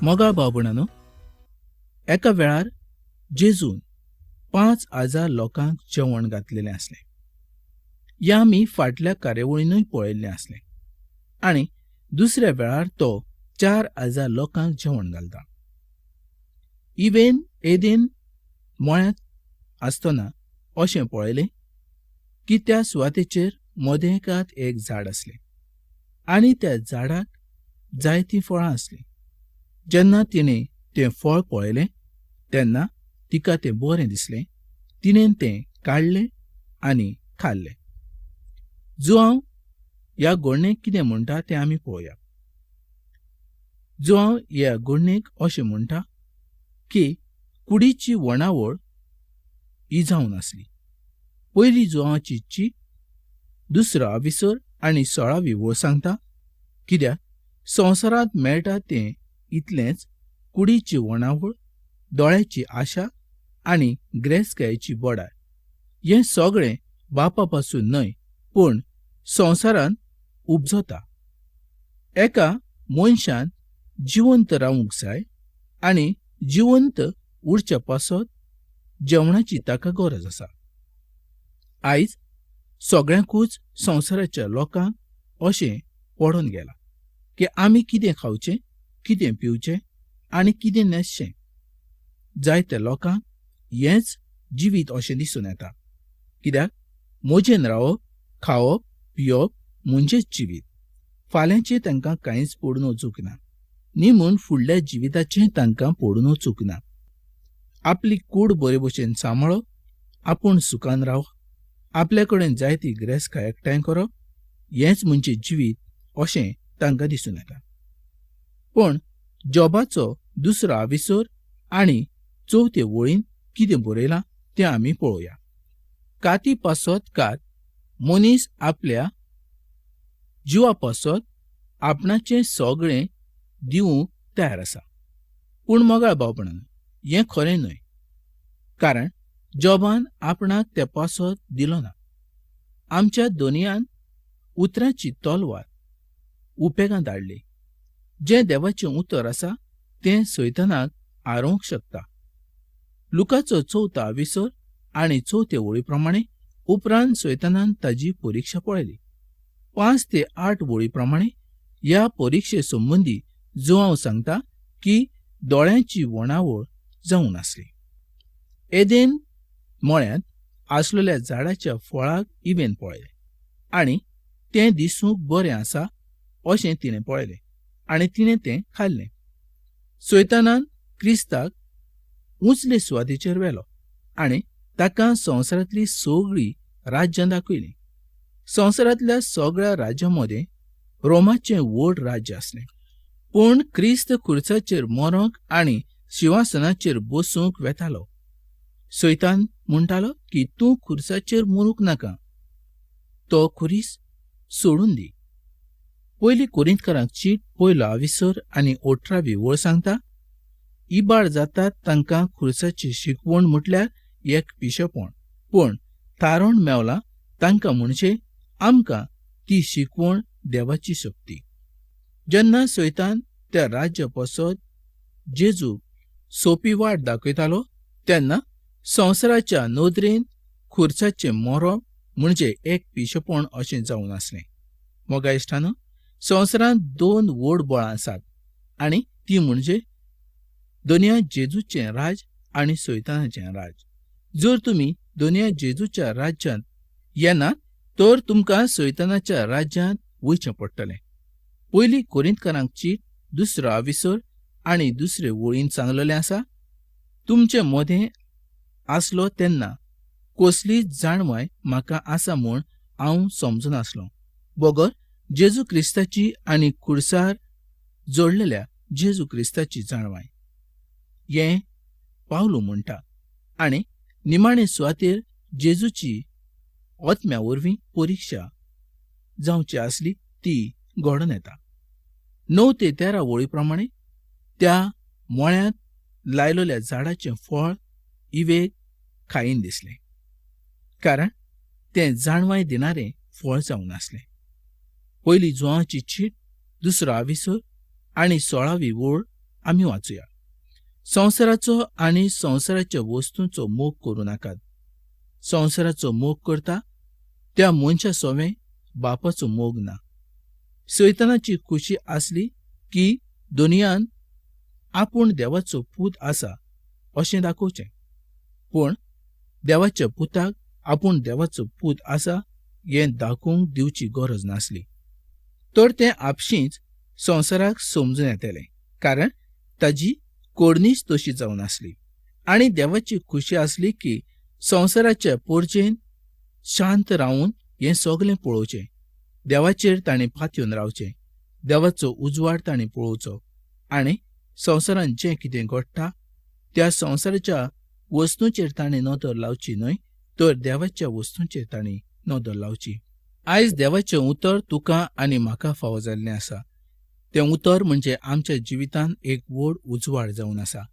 मोगाळ भाव-भयणांनो, एका वेळार जेजून 5000 लोकांक जेवण घातलेलें आसलें. हें आमी फाटल्या कार्यावळीनूय पळयल्लें आसलें. आनी दुसऱ्या वेळार तो 4000 लोकांक जेवण घालता. इवेन एदेन मळ्यांत आसतना अशें पळयलें की त्या सुवातेचेर मदेकात एक झाड आसलें आनी त्या झाडाक जायतीं फळां आसलीं. जेन्ना तिणें तें फळ पळयलें तेन्ना तिका तें बरें दिसलें. तिणें तें काडलें आनी खाल्लें. जुआंव ह्या घडणेक कितें म्हणटा तें आमी पळोवया. जुआंव ह्या घडणेक अशें म्हणटा की कुडीची वणावळ ही जावन आसली. पयली जुआंवाची चीट दुसरो आविसर आनी 16वी वळ सांगता, कित्याक संवसारांत मेळटा तें इतलेंच कुडीची वणावळ, दोळ्याची आशा आनी ग्रेसकायेची बडाय, हें सगळें बापा पासून न्हय पूण संवसारांत उपजता. एका मनशान जिवंत रावूंक जाय आनी जिवंत उरच्या पासत जेवणाची ताका गरज आसा. आयज सगळ्यांकूच संवसाराच्या लोकांक अशें पडून गेलां की आमी कितें खावचें, कितें पिवचें आनी कितें न्हेसचें. जायत्या लोकांक हेंच जिवीत अशें दिसून येता, कित्याक मजेन रावप, खावप, पिवप म्हणजेच जिवीत. फाल्यांचें तांकां कांयच पडून वचूंक ना, न्ही म्हूण फुडल्या जिविताचें तांकां पडून वचूंक ना. आपली कूड बरे भशेन सांबाळप, आपूण सुखान रावप, आपल्या कडेन जायती ग्रेसकाय एकठांय करप हेंच म्हणजे जिवीत अशें तांकां दिसून येता. पूण जॉबाचो दुसरो आविसर आनी चवथे वळीन कितें बरयलां तें आमी पळोवया. काती पासत कात मनीस आपल्या जिवा पासत आपणाचें सगळें दिवंक तयार आसा. पूण मोगाळ भावपणान हें खरें न्हय, कारण जॉबान आपणाक ते पासत दिलो ना. आमच्या दोनयान उतरांची तलवार उपेगांत हाडली. जें देवाचें उतर आसा तें सैतानाक आरोवंक शकता. लुकाचो चवथो आविसर आनी चवथे वळी प्रमाणे उपरांत सैतानान ताजी परिक्षा पळयली. 5 ते 8 वळी प्रमाणे ह्या परिक्षे संबंदी जुआंव सांगता की दोळ्यांची वणावळ जावन आसली. एदेन मळ्यांत आसलेल्या झाडाच्या फळाक इवेन पळयलें आनी तें दिसूंक बरें आसा अशें तिणें पळयलें आनी तिणें तें खाल्लें. सैतानान क्रिस्ताक उंचले सुवातेचेर व्हेलो आनी ताका संवसारांतली सगळीं राज्यां दाखयलीं. संवसारांतल्या सगळ्या राज्यां मदें रोमाचें व्हड राज्य आसलें, पूण क्रिस्त खुर्साचेर मरोंक आनी शिंवासनाचेर बसूंक वेतालो. सैतान म्हणटालो की तूं खुर्साचेर मरूंक नाका, तो खुरीस सोडून दी. पयली कोरिंतकारांक चीट पयलो आविसर आनी 18वी वळ सांगता, इबाड जातात तांकां खुर्साची शिकवण म्हटल्यार एक पिशेपण, पूण तारण मेवला तांकां म्हणजे आमकां ती शिकवण देवाची शक्ती. जेन्ना सैतान त्या राज्या पासत जेजूक सोपी वाट दाखयतालो तेन्ना संवसाराच्या नदरेन खुर्साचें मरप म्हणजे एक पिशेपण अशें जावन आसलें. मोगा इश्टानो, संवसारांत 2 व्हड बळां आसात आनी ती म्हणजे दोनया जेजूचें राज आनी सैतानाचें राज. जर तुमी दोनया जेजूच्या राज्यांत येनात तर तुमकां सैतानाच्या राज्यांत वयचें पडटलें. पयली कोरिंतकारांक चीट दुसरो आविसर आनी दुसरे वळीन सांगलेलें आसा, तुमचे मदें आसलो तेन्ना कसलीच जाणवाय म्हाका आसा म्हूण हांव समजनासलो, बगर जेजू क्रिस्ताची आनी खुर्सार जोडलेल्या जेजू क्रिस्ताची जाणवाय. हें पावलू म्हणटा आनी निमाणे सुवातेर जेजूची आत्म्या वरवीं परिक्षा जावची आसली ती घडोवन येता. 9 ते 13 वळी प्रमाणे त्या मळ्यांत लायलेल्या झाडाचें फळ इवेक खायन दिसलें, कारण तें जाणवाय दिणारें फळ जावन आसलें. पयली जुआंवाची चीट दुसरो आविसर आनी 16वी वळ आमी वाचुया. संवसाराचो आनी संवसाराच्या वस्तूंचो मोग करूं नाकात. संवसाराचो मोग करता त्या मनशा सोवें बापाचो मोग ना. सैतानाची खुशी आसली की दुनियान आपूण देवाचो पूत आसा अशें दाखोवचें, पूण देवाच्या पुताक आपूण देवाचो पूत आसा हें दाखोवंक दिवची गरज नासली, तर तें आपशींच संवसाराक समजून येतलें, कारण ताजी कोडणीच तशी जावन आसली. आनी देवाची खुशी आसली की संवसाराच्या पोरजेन शांत रावून हें सगलें पळोवचें, देवाचेर ताणें पातयेवन रावचें, देवाचो उजवाड ताणें पळोवचो आनी संवसारांत जें कितें घडटा त्या संवसाराच्या वस्तूंचेर ताणें नदर लावची न्हय, तर देवाच्या वस्तूंचेर ताणें नदर लावची. आयज देवाचें उतर तुका आनी म्हाका फावो जाल्लें आसा. तें उतर म्हणजे आमच्या जिवितांत एक व्हड उजवाड जावन आसा.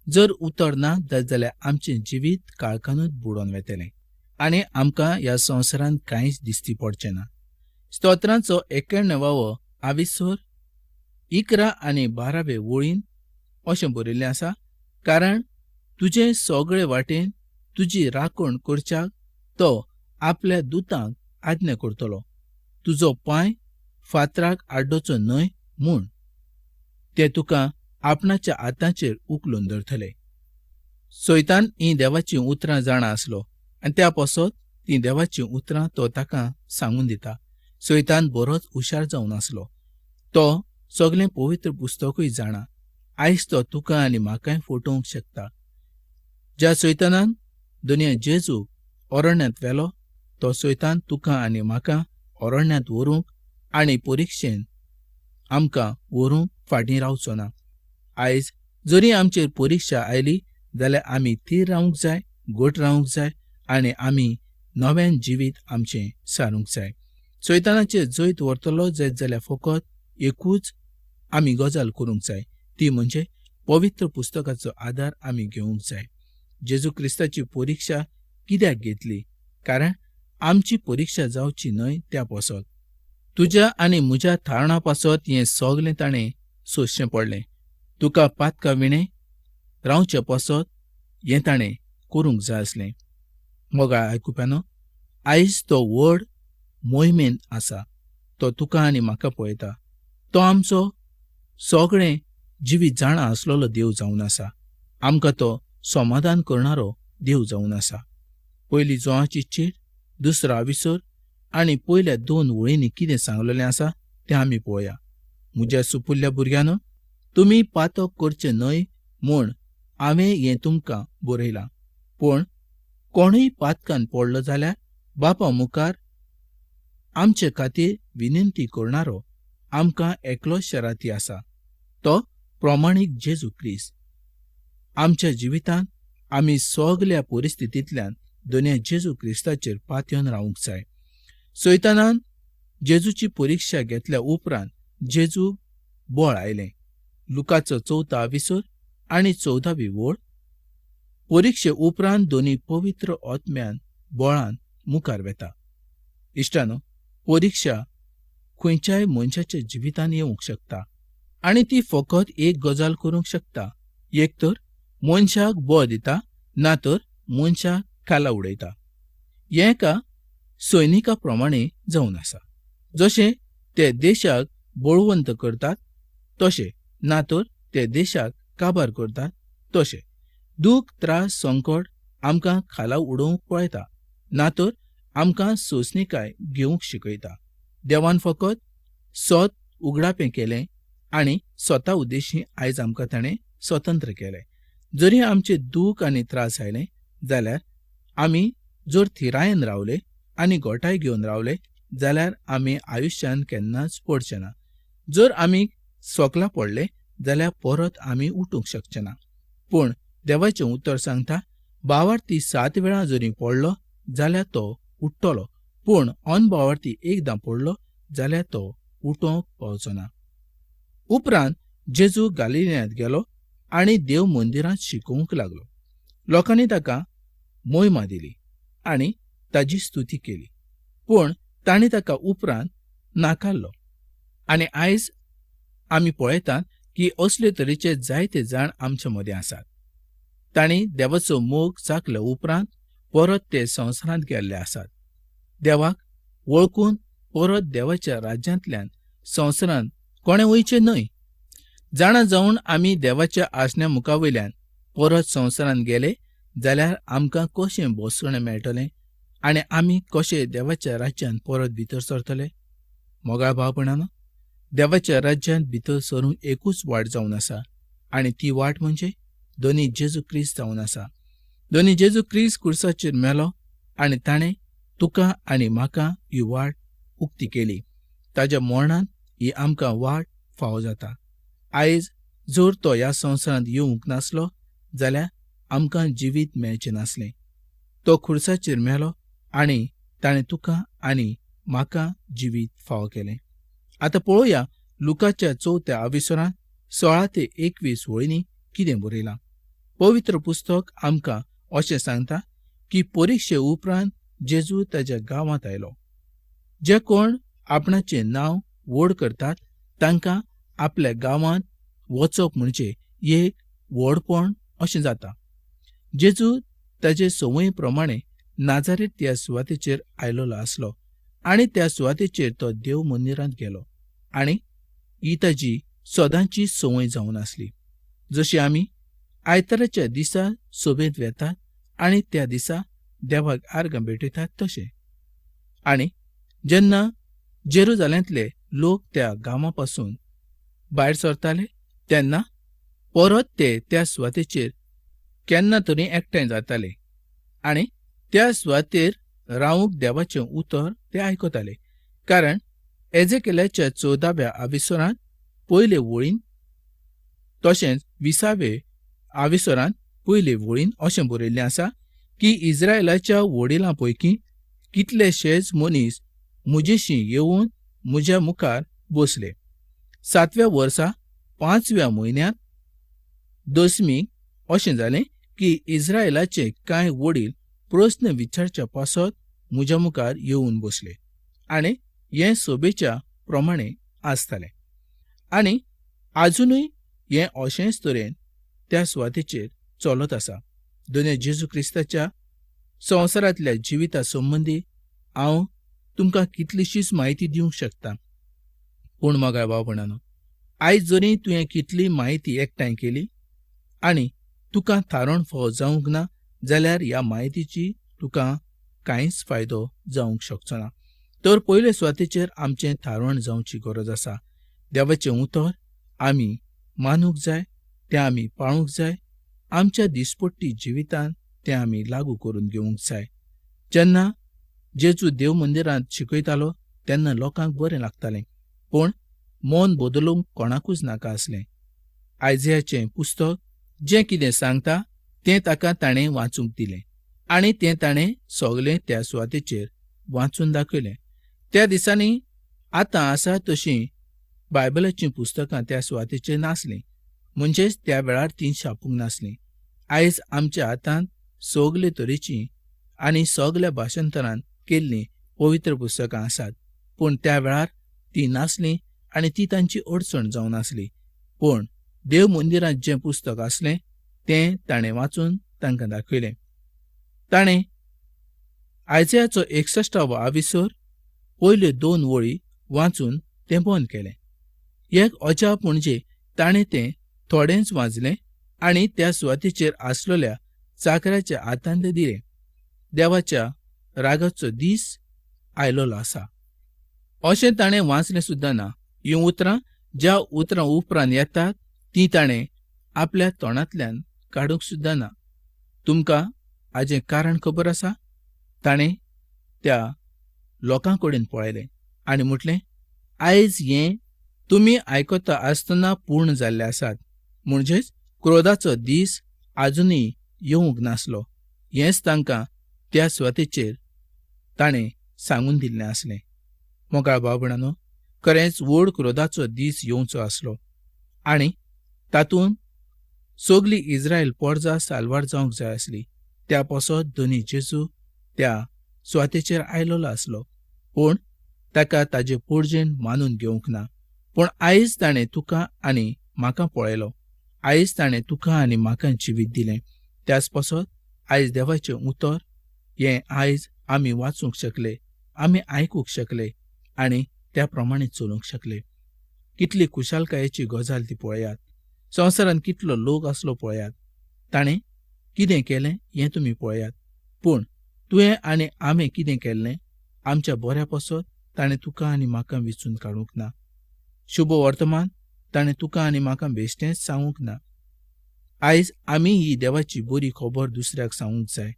जर उतर ना जाल्यार आमचें जिवीत काळखानूच बुडोवन वेतलें आनी आमकां ह्या संवसारांत कांयच दिसती पडचें ना. स्तोत्रांचो 91वो आविसर 11 आनी 12वे वळीन अशें बरयिल्लें आसा, कारण तुजे सगळे वाटेन तुजी राखण करच्याक तो आपल्या दुतांक आज्ञा करतलो, तुजो पांय फातराक आड्डोचो न्हय म्हूण ते तुका आपणाच्या हाताचेर उखलून धरतले. सैतान हीं देवाचीं उतरां जाणा आसलो आनी त्या पासत तीं देवाचीं उतरां तो ताका सांगून दिता. सैतान बरोच हुशार जावन आसलो, तो सगळें पवित्र पुस्तकूय जाणा. आयज तो तुका आनी म्हाकाय फटोवंक शकता. ज्या सैतानान दुनिया जेजूक अरण्यांत व्हेलो, तो सैतान तुका आनी म्हाका अरण्यांत व्हरूंक आनी परिक्षेन आमकां व्हरूंक फाटीं रावचो ना. आयज जरी आमचेर परिक्षा आयली जाल्यार आमी थीर रावंक जाय, घट रावंक जाय आनी आमी नव्यान जिवीत आमचें सारूंक जाय. सैतानाचेर जैत व्हरतलो जायत जाल्यार फकत एकूच आमी गजाल करूंक जाय, ती म्हणजे पवित्र पुस्तकाचो आदार आमी घेवंक जाय. जेजू क्रिस्ताची परिक्षा कित्याक घेतली? कारण आमची परिक्षा जावची न्हय त्या पासत. तुज्या आनी म्हज्या थारणा पासत हें सगलें ताणें सोंसचें पडलें. तुका पातका विणें रावचे पासत हें ताणें करूंक जाय आसलें. मोगाळ आयकुप्यानो, आयज तो व्हड मोहिमेंत आसा. तो तुका आनी म्हाका पळयता. तो आमचो सगळें जिवीत जाणा आसलेलो देव जावन आसा. आमकां तो समाधान करणारो देव जावन आसा. पयली जोवाची चीट 2 आविसर आनी पयल्या 2 वळींनी कितें सांगलेलें आसा तें आमी पळोवया. म्हज्या सुपुल्ल्या भुरग्यांनो, तुमी पातक करचें न्हय म्हूण हांवें हें तुमकां बरयलां. पूण कोणूय पातकान पडलो जाल्यार बापा मुखार आमचे खातीर विनंती करणारो आमकां एकलो शराती आसा, तो प्रमाणीक जेजू क्रिस्त. आमच्या जिवितांत आमी सगल्या परिस्थितींतल्यान दोनया जेजू क्रिस्ताचेर पातयेवन रावंक जाय. सैतानान जेजूची परिक्षा घेतल्या उपरांत जेजू बळ आयलें. लुकाचो 4 आविसर आनी 14वी वळ. परिक्षे उपरांत दोनी पवित्र आत्म्यान बळान मुखार वेता. इश्टानो, परिक्षा खंयच्याय मनशाच्या जिवितांत येवंक शकता आनी ती फकत एक गजाल करूंक शकता, एक तर मनशाक बळ दिता, ना तर मनशाक खाला उडयता. हें एका सैनिका प्रमाणे जावन आसा. जशें ते देशाक बळवंत करतात तशें, ना तर ते देशाक काबार करतात तशें. दूख, त्रास, संकट आमकां खाला उडोवंक पळयता, ना तर आमकां सोंसणीकाय घेवंक शिकयता. देवान फकत सत उगडापें केलें आनी स्वता उद्देशी आयज आमकां ताणें स्वतंत्र केलें. जरी आमचे दूख आनी त्रास आयले जाल्यार आमी जर थिरायेन रावले आनी गोठाय घेवन रावले जाल्यार आमी आयुश्यान केन्नाच पडचे ना. जर आमी सोकला पडले जाल्यार परत आमी उठूंक शकचे ना. पूण देवाचें उतर सांगता, बावार्थी 7 वेळां जरी पडलो जाल्यार तो उठ्ठलो, पूण अनबावार्थी एकदां पडलो जाल्यार तो उठोवंक पावचो ना. उपरांत जेजू गालिलियांत गेलो आनी देव मंदिरांत शिकोवंक लागलो. लोकांनी ताका मोहिमा दिली आनी ताजी स्तुती केली, पूण तांणी ताका उपरांत नाकारलो. आनी आयज आमी पळयतात की असले तरेचे जायते जाण आमचे मदें आसात. तांणी देवाचो मोग चाखल्या उपरांत परत ते संवसारांत गेल्ले आसात. देवाक वळखून परत देवाच्या राज्यांतल्यान संवसारांत कोणें वयचें न्हय. जाणा जावन आमी देवाच्या आसण्या मुखा वयल्यान परत संवसारांत गेले जाल्यार आमकां कशें बसवणें मेळटलें आनी आमी कशे देवाच्या राज्यांत परत भितर सरतले? मोगाळ भावपणानो, देवाच्या राज्यांत भितर सरूंक एकूच वाट जावन आसा आनी ती वाट म्हणजे धनी जेजू क्रिस्त जावन आसा. धनी जेजू क्रिस्त कुर्साचेर मेलो आनी ताणें तुका आनी म्हाका ही वाट उक्ती केली. ताज्या मरणान ही आमकां वाट फावो जाता. आयज जर तो ह्या संवसारांत येवंक नासलो जाल्यार आमकां जिवीत मेळचें नासलें. तो खुर्साचेर मेलो आनी ताणें तुका आनी म्हाका जिवीत फावो केलें. आतां पळोवया लुकाच्या 4 आविसरांत 16 ते 21 वळींनी कितें बरयलां. पवित्र पुस्तक आमकां अशें सांगता की परिक्षे उपरांत जेजू ताज्या गांवांत आयलो. जे कोण आपणाचें नांव व्हड करतात तांकां आपल्या गांवांत वचप म्हणजे एक व्हडपण अशें जाता. जेजू ताजे संवये प्रमाणे नाजारेत त्या सुवातेचेर आयलोलो आसलो आनी त्या सुवातेचेर तो देव मंदिरांत गेलो आनी ही ताजी सदांची संवय जावन आसली. जशी आमी आयताराच्या दिसा सोबेंत वेतात आनी त्या दिसा देवाक आर्गां भेटयतात तशें. आनी जेन्ना जेरुजालेंतले लोक त्या गांवा पासून भायर सरताले तेन्ना परत ते त्या सुवातेचेर केन्ना तरी एकठांय जाताले आनी त्या सुवातेर रावूंक देवाचें उतर ते आयकताले. कारण एजेकेलाच्या 14व्या आविसरांत पयले वळीन तशेंच 20वे आविसरांत पयले वळीन अशें बरयल्लें आसा की इस्रायलाच्या वडिलां पैकी कितलेशेच मनीस म्हजेशी येवन म्हज्या मुखार बसले. 7व्या वर्सा 5व्या म्हयन्यांत दसमीक अशें जालें की इस्रायलाचे कांय वडील प्रस्न विचारच्या पासत म्हज्या मुखार येवन बसले आनी हें सोबेच्या प्रमाणे आसतालें. आनी आजुनूय हें अशेंच तरेन त्या सुवातेचेर चलत आसा. दोनूय जेजू क्रिस्ताच्या संवसारांतल्या जिविता संबंदी हांव तुमकां कितलीशीच म्हायती दिवंक शकता, पूण मोगाळ भावपणानो, आयज जरी तुवें कितली म्हायती एकठांय केली आनी तुका थारोवन फावो जावंक ना जाल्यार ह्या म्हायतीची तुका कांयच फायदो जावंक शकचो ना. तर पयले सुवातेचेर आमचें थारोवण जावची गरज आसा. देवाचें उतर आमी मानूंक जाय, तें आमी पाळूंक जाय, आमच्या दिसपट्टी जिवितांत तें आमी लागू करून घेवंक जाय. जेन्ना जेजू देव मंदिरांत शिकयतालो तेन्ना लोकांक बरें लागतालें, पूण मन बदलूंक कोणाकूच नाका आसलें. आयजयाचें पुस्तक जें कितें सांगता तें ताका ताणें वाचूंक दिलें आनी तें ताणें सगलें त्या सुवातेचेर वाचून दाखयलें. त्या दिसांनी आतां आसा तशीं बायबलाचीं पुस्तकां त्या सुवातेचेर नासलीं, म्हणजेच त्या वेळार तीं छापूंक नासलीं. आयज आमच्या हातांत सगले तरेचीं आनी सगल्या भाशांतरान केल्लीं पवित्र पुस्तकां आसात, पूण त्या वेळार तीं नासलीं आनी ती तांची अडचण जावन आसली. पूण देव मंदिरांत जें पुस्तक आसलें तें ताणें वाचून तांकां दाखयलें. ताणें आयजयाचो 61वो आविसर पयल्यो 2 वळी वाचून तें बंद केलें. एक अजाप म्हणजे ताणें तें थोडेंच वाचलें आनी त्या सुवातेचेर आसलेल्या चाकराच्या हातांत तें दिलें. देवाच्या रागाचो दीस आयलोलो आसा अशें ताणें वाचलें सुद्दां ना. हीं उतरां ज्या उतरां उपरांत येतात तीं ताणें आपल्या तोंडांतल्यान काडूंक सुद्दां ना. तुमकां हाजें कारण खबर आसा? ताणें त्या लोकां कडेन पळयलें आनी म्हटलें, आयज हें तुमी आयकता आसतना पूर्ण जाल्ले आसात. म्हणजेच क्रोधाचो दीस आजुनूय येवंक नासलो हेंच तांकां त्या सुवातेचेर ताणें सांगून दिल्लें आसलें. मोगाळ भाव भयणांनो, खरेंच व्हड क्रोधाचो दीस येवचो आसलो आनी तातूंत सगली इस्रायल पोरजा साल्वार जावंक जाय आसली. त्या पासत धनी जेजू त्या सुवातेचेर आयलोलो आसलो, पूण ताका ताजे पोरजेन मानून घेवंक ना. पूण आयज ताणें तुका आनी म्हाका पळयलो. आयज ताणें तुका आनी म्हाका जिवीत दिलें. त्याच पासत आयज देवाचें उतर हें आयज आमी वाचूंक शकले, आमी आयकूंक शकले आनी त्या प्रमाणे चलूंक शकले. कितली खुशालकायेची गजाल ती पळयात. संवसारांत कितलो लोक आसलो पळयात, ताणें कितें केलें हें तुमी पळयात. पूण तुवें आनी आमी कितें केल्लें? आमच्या बऱ्या पासत ताणें तुका आनी म्हाका विचून काडूंक ना. शुभ वर्तमान ताणें तुका आनी म्हाका बेश्टेंच सांगूंक ना. आयज आमी ही देवाची बरी खबर दुसऱ्याक सांगूंक जाय.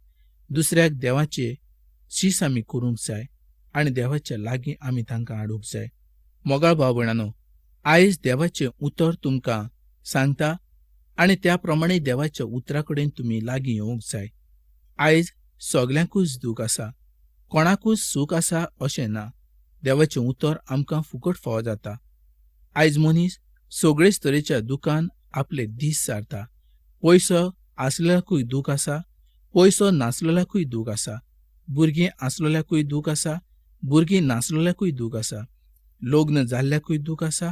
दुसऱ्याक देवाचे शीस आमी करूंक जाय आनी देवाच्या लागीं आमी तांकां हाडूंक जाय. मोगाळ भाव भयणांनो, आयज देवाचें उतर तुमकां सांगता आनी त्या प्रमाणे देवाच्या उतरा कडेन तुमी लागीं येवंक जाय. आयज सगल्यांकूच दूख आसा, कोणाकूच सूख आसा अशें ना. देवाचें उतर आमकां फुकट फावो जाता. आयज मनीस सगळेच तरेच्या दुखान आपले दीस सारता. पयसो आसलेल्याकूय दूख आसा, पयसो नासलेल्याकूय दूख आसा, भुरगीं आसलेल्याकूय दूख आसा, भुरगीं नासलेल्याकूय दूख आसा, लग्न जाल्ल्याकूय दूख आसा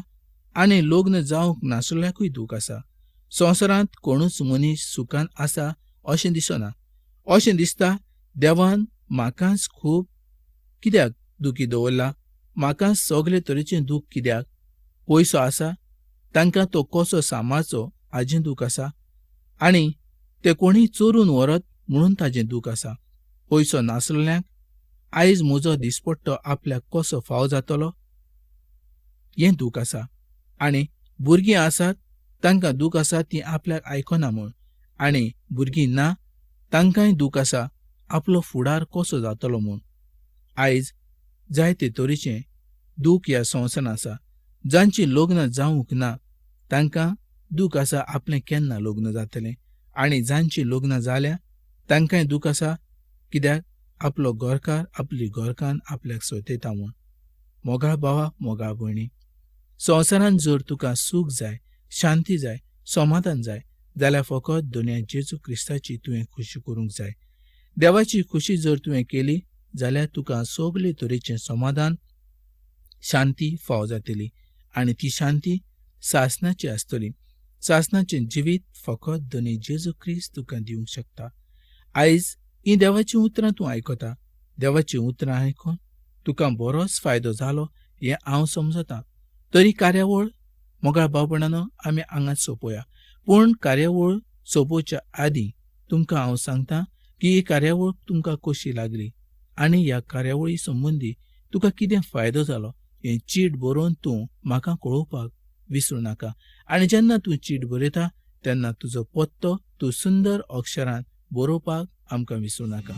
आनी लग्न जावंक नासलेल्याकूय दूख आसा. संवसारांत कोणूच मनीस सुखान आसा अशें दिसना. अशें दिसता देवान म्हाकाच खूब कित्याक दुखी दवरला, म्हाका सगळे तरेचें दूख कित्याक? पयसो आसा तांकां तो कसो सांबाळचो हाजें दूख आसा आनी ते कोणीय चोरून व्हरत म्हणून ताजें दूख आसा. पयसो नासलेल्यांक आयज म्हजो दिसपट्टो आपल्याक कसो फावो जातलो हें दूख आसा आनी भुरगीं आसात तांकां दूख आसा तीं आपल्याक आयकना म्हूण, आनी भुरगीं ना तांकांय दूख आसा आपलो फुडार कसो जातलो म्हूण. आयज जायते तरेचें दूख ह्या संवसारांत आसा. जांचीं लग्नां जावंक ना तांकां दूख आसा आपलें केन्ना लग्न जातलें, आनी जांचीं लग्नां जाल्या तांकांय दूख आसा कित्याक आपलो घरकार आपली घरकान्न आपल्याक सतयता म्हूण. मोगाळ भावा, मोगाळ भयणी, संवसारांत जर तुका सूख जाय, शांती जाय, समाधान जाय जाल्यार फकत धनया जेजू क्रिस्ताची तुवें खुशी करूंक जाय. देवाची खुशी जर तुवें केली जाल्यार तुका सगळे तरेचें समाधान, शांती फावो जातली आनी ती शांती सासणाची आसतली. सासणाचें जिवीत फकत धनी जेजू क्रिस्त तुका दिवंक शकता. आयज हीं देवाचीं उतरां तूं आयकता. देवाचीं उतरां आयकून तुका बरोच फायदो जालो हें हांव समजतां. तरी कार्यावळ मोगाळ भाव भयणांनो आमी हांगाच सोंपोवया. पूण कार्यावळ सोंपोवच्या आदीं तुमकां हांव सांगता की ही कार्यावळ तुमकां कशी लागली आनी ह्या कार्यावळी संबंदी तुका कितें फायदो जालो हें चीट बरोवन तूं म्हाका कळोवपाक विसरूं नाका. आनी जेन्ना तूं चीट बरयता तेन्ना तुजो पत्तो तूं सुंदर अक्षरान बरोवपाक आमकां विसरूं नाका.